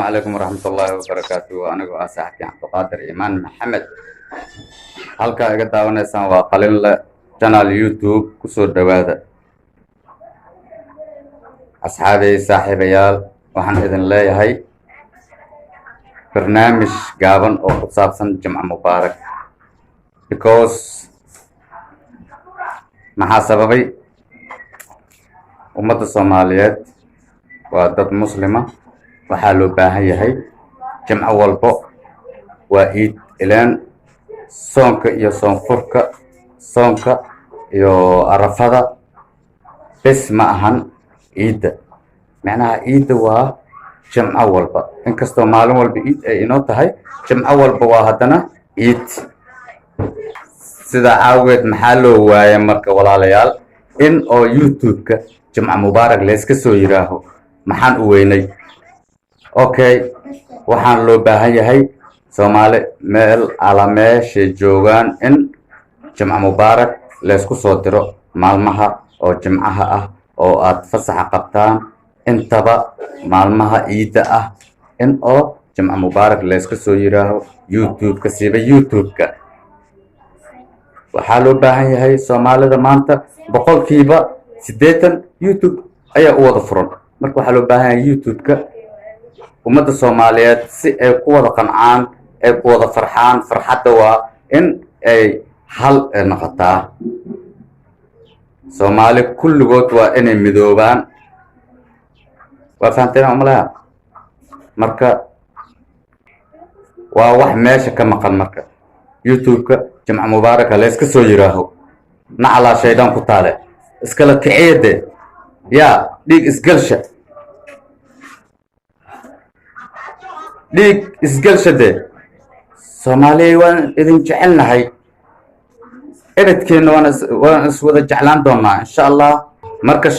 Calaykum waraxmatullaahi wabarakaatu. Anigoo ah saaxiibkii Cabdiqaadir Imaan Maxamed. Halkaa iga daawanaysaan waa Qalinle channel YouTube. Kusoo dhowaada, asxaabey, saaxiibayaal. Waxaan idin leeyahay barnaamij gaaban oo ku saabsan Jimco mubaarak, because maxaa sababay? Ummadda Soomaaliyeed waa dad Muslima. Waxaa loo baahan yahay jimco walbo waa iid, ileen soonka iyo soonfurka, soonka iyo Arafada bes ma ahan ciidda. Macnaha ciidda waa jimco walba. Inkastoo maalin walba iid ay inoo tahay, jimco walba waa haddana ciid. Sidaa aageed, maxaa loo waayay marka, walaalayaal, in oo YouTube-ka Jimco mubaarak layska soo yidhaaho? Maxaan u weynay? Okay, waxaan loo baahan yahay Soomaali meel ala meeshay joogaan in Jimco mubaarak laysku soo diro maalmaha oo jimcaha ah oo aad fasaxa qabtaan, intaba maalmaha ciidda ah, in oo Jimco mubaarak layska soo yidhaaho YouTube-ka, siiba YouTube-ka. Waxaa loo baahan yahay Soomaalida maanta 80% YouTube ayaa u wada furan. Marka waxaa loo baahan yahay YouTube-ka ummadda Soomaaliyeed si ay ku wada qancaan, ay ku wada farxaan. Farxadda waa in ay hal noqotaa. Soomaali kulligood waa inay midoobaan. Waa fahanteen umalaha? Marka waa wax meesha ka maqan. Marka YouTube-ka Jimco mubaaraka layska soo yidhaaho. Nacalaa shaydaan ku taale, iskala kiciyade, yaa dhiig isgalsha, dhiig isgalsha de. Soomaaliya waan idin jecelnahay, ebedkeenna waan iswada jeclaan doonaa, insha Allah. Marka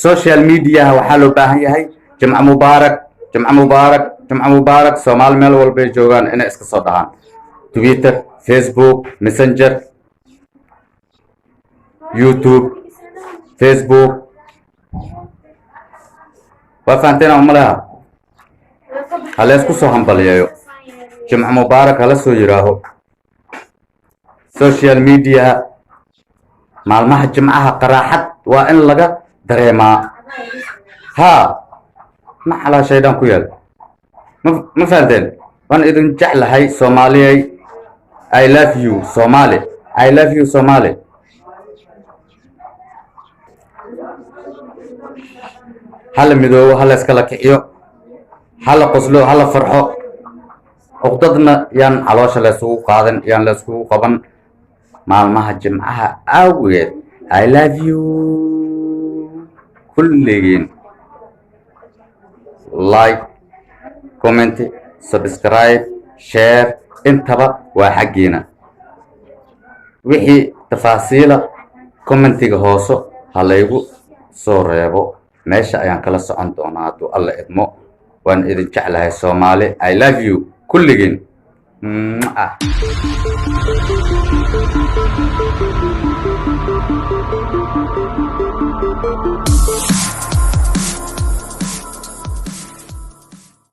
social mediaha waxaa loo baahan yahay Jimco mubaarak, Jimco mubaarak, Jimco mubaarak. Soomaali meel walbay joogaan inay iska soo dhahaan Twitter, Facebook, Messenger, YouTube, Facebook. Waa fahanteen umaleha? Ha laysku soo hambaliyeeyo, Jimco mubaarak hala soo yidhaaho social mediaha. Maalmaha jimcaha qaraaxad waa in laga dareemaa. Haa, maxalaa shaydaan ku yaal. Ma fahanteen? Waan idin jeclahay, Soomaaliyay. I love you, Somali. I love you, Somali. Hala midoobo, hala iskala kiciyo, hala qoslo, hala farxo. Cuqdadna yaan caloosha laysugu qaadan, yaan layskugu qaban maalmaha jimcaha awgeed. I love you kulligiin. Like, comment, subscribe, share, intaba waa xaggiina. Wixii tafaasiila commentiga hooso ha laygu soo reebo, meesha ayaan kala socon doonaa hadduu Alla idmo. Waan idin jeclahay, Soomaali. I love you kulligiin. Mwah.